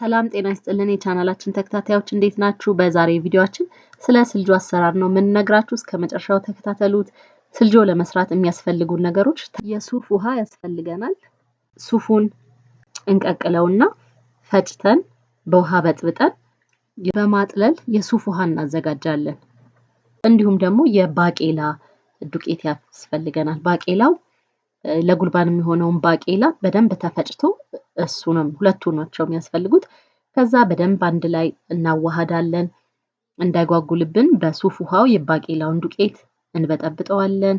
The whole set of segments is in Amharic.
ሰላም ጤና ይስጥልን የቻናላችን ተከታታዮች እንዴት ናችሁ? በዛሬ ቪዲዮአችን ስለ ስልጆ አሰራር ነው የምንነግራችሁ። እስከ መጨረሻው ተከታተሉት። ስልጆ ለመስራት የሚያስፈልጉ ነገሮች የሱፍ ውሃ ያስፈልገናል። ሱፉን እንቀቅለውና ፈጭተን በውሃ በጥብጠን በማጥለል የሱፍ ውሃ እናዘጋጃለን። እንዲሁም ደግሞ የባቄላ ዱቄት ያስፈልገናል። ባቄላው ለጉልባን የሚሆነውን ባቄላ በደንብ ተፈጭቶ እሱንም ሁለቱ ናቸው የሚያስፈልጉት። ከዛ በደንብ አንድ ላይ እናዋሃዳለን። እንዳይጓጉልብን በሱፍ ውሃው የባቄላውን ዱቄት እንበጠብጠዋለን።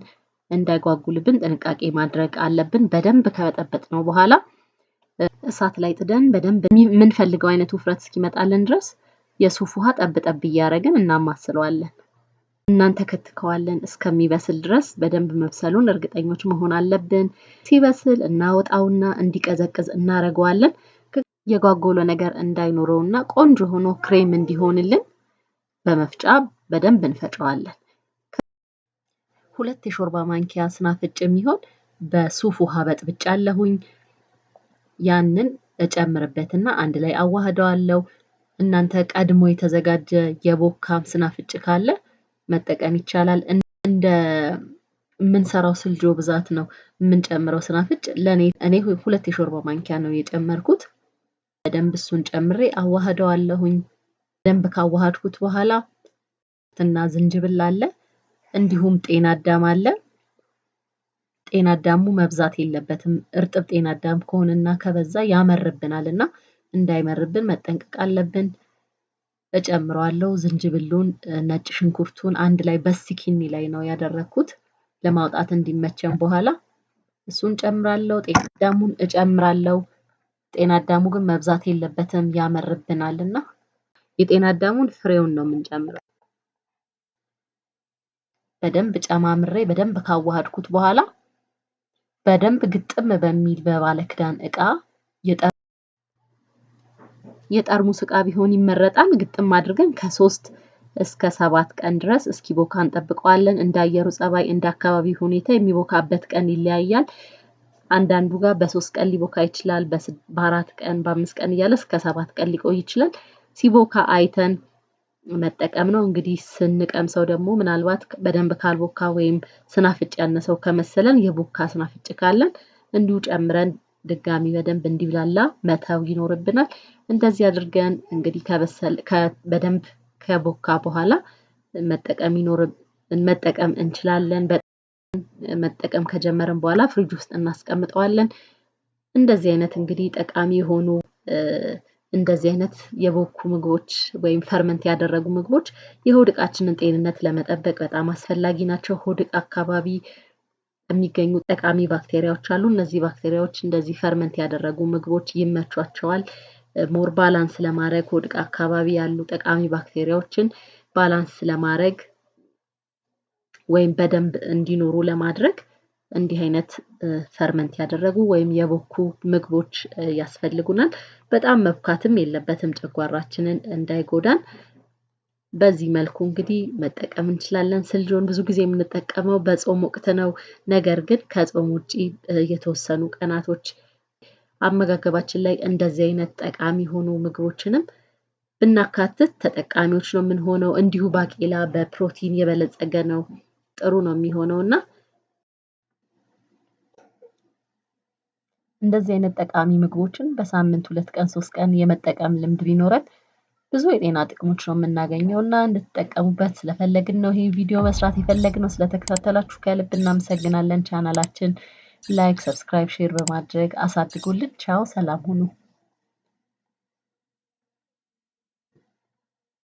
እንዳይጓጉልብን ጥንቃቄ ማድረግ አለብን። በደንብ ከበጠበጥነው በኋላ እሳት ላይ ጥደን በደንብ የምንፈልገው አይነት ውፍረት እስኪመጣልን ድረስ የሱፍ ውሃ ጠብ ጠብ እያደረግን እናማስለዋለን። እናንተከትከዋለን እስከሚበስል ድረስ በደንብ መብሰሉን እርግጠኞች መሆን አለብን። ሲበስል እናወጣውና እንዲቀዘቅዝ እናደርገዋለን። የጓጎለ ነገር እንዳይኖረውና ቆንጆ ሆኖ ክሬም እንዲሆንልን በመፍጫ በደንብ እንፈጨዋለን። 2 የሾርባ ማንኪያ ስናፍጭ የሚሆን በሱፍ ውሃ በጥብጫለሁኝ። ያንን እጨምርበትና አንድ ላይ አዋህደዋለሁ። እናንተ ቀድሞ የተዘጋጀ የቦካም ስናፍጭ ካለ መጠቀም ይቻላል። እንደ የምንሰራው ስልጆ ብዛት ነው የምንጨምረው ስናፍጭ። ለኔ እኔ 2 የሾርባ ማንኪያ ነው የጨመርኩት። በደንብ እሱን ጨምሬ አዋህደዋለሁኝ። በደንብ ካዋሃድኩት በኋላ እና ዝንጅብል አለ፣ እንዲሁም ጤና አዳም አለ። ጤና አዳሙ መብዛት የለበትም። እርጥብ ጤና አዳም ከሆነና ከበዛ ያመርብናልና እንዳይመርብን መጠንቀቅ አለብን። እጨምረዋለሁ። ዝንጅብሉን፣ ነጭ ሽንኩርቱን አንድ ላይ በስኪኒ ላይ ነው ያደረኩት ለማውጣት እንዲመቸን። በኋላ እሱን ጨምራለሁ። ጤና አዳሙን እጨምራለሁ። ጤና አዳሙ ግን መብዛት የለበትም ያመርብናልና የጤና አዳሙን ፍሬውን ነው የምንጨምረው። በደንብ ጨማምሬ በደንብ ካዋሃድኩት በኋላ በደንብ ግጥም በሚል በባለ ክዳን እቃ የጠርሙስ እቃ ቢሆን ይመረጣል። ግጥም አድርገን ከ3 እስከ 7 ቀን ድረስ እስኪቦካ እንጠብቀዋለን። እንደ አየሩ ጸባይ እንደ አካባቢው ሁኔታ የሚቦካበት ቀን ይለያያል። አንዳንዱ ጋር በ3 ቀን ሊቦካ ይችላል፣ በ4 ቀን፣ በ5 ቀን እያለ እስከ 7 ቀን ሊቆይ ይችላል። ሲቦካ አይተን መጠቀም ነው። እንግዲህ ስንቀምሰው ደግሞ ምናልባት በደንብ ካልቦካ ወይም ስናፍጭ ያነሰው ከመሰለን የቦካ ስናፍጭ ካለን እንዲሁ ጨምረን ድጋሚ በደንብ እንዲብላላ መተው ይኖርብናል። እንደዚህ አድርገን እንግዲህ ከበሰለ በደንብ ከቦካ በኋላ መጠቀም እንችላለን። መጠቀም ከጀመርን በኋላ ፍሪጅ ውስጥ እናስቀምጠዋለን። እንደዚህ አይነት እንግዲህ ጠቃሚ የሆኑ እንደዚህ አይነት የቦኩ ምግቦች ወይም ፈርመንት ያደረጉ ምግቦች የሆድ ዕቃችንን ጤንነት ለመጠበቅ በጣም አስፈላጊ ናቸው። ሆድ ዕቃ አካባቢ የሚገኙ ጠቃሚ ባክቴሪያዎች አሉ። እነዚህ ባክቴሪያዎች እንደዚህ ferment ያደረጉ ምግቦች ይመቿቸዋል። more balance ለማድረግ ሆድ ዕቃ አካባቢ ያሉ ጠቃሚ ባክቴሪያዎችን balance ለማድረግ ወይም በደንብ እንዲኖሩ ለማድረግ እንዲህ አይነት ferment ያደረጉ ወይም የቦኩ ምግቦች ያስፈልጉናል። በጣም መብካትም የለበትም ጨጓራችንን እንዳይጎዳን። በዚህ መልኩ እንግዲህ መጠቀም እንችላለን። ስልጆን ብዙ ጊዜ የምንጠቀመው በጾም ወቅት ነው። ነገር ግን ከጾም ውጪ የተወሰኑ ቀናቶች አመጋገባችን ላይ እንደዚህ አይነት ጠቃሚ የሆኑ ምግቦችንም ብናካትት ተጠቃሚዎች ነው የምንሆነው። እንዲሁ ባቄላ በፕሮቲን የበለጸገ ነው፣ ጥሩ ነው የሚሆነውና እንደዚህ አይነት ጠቃሚ ምግቦችን በሳምንት 2 ቀን 3 ቀን የመጠቀም ልምድ ቢኖረን ብዙ የጤና ጥቅሞች ነው የምናገኘውና እንድትጠቀሙበት ስለፈለግን ነው ይሄን ቪዲዮ መስራት የፈለግነው። ስለተከታተላችሁ ከልብ እናመሰግናለን። ቻናላችን like፣ subscribe፣ share በማድረግ አሳድጉልን። ቻው፣ ሰላም ሁኑ።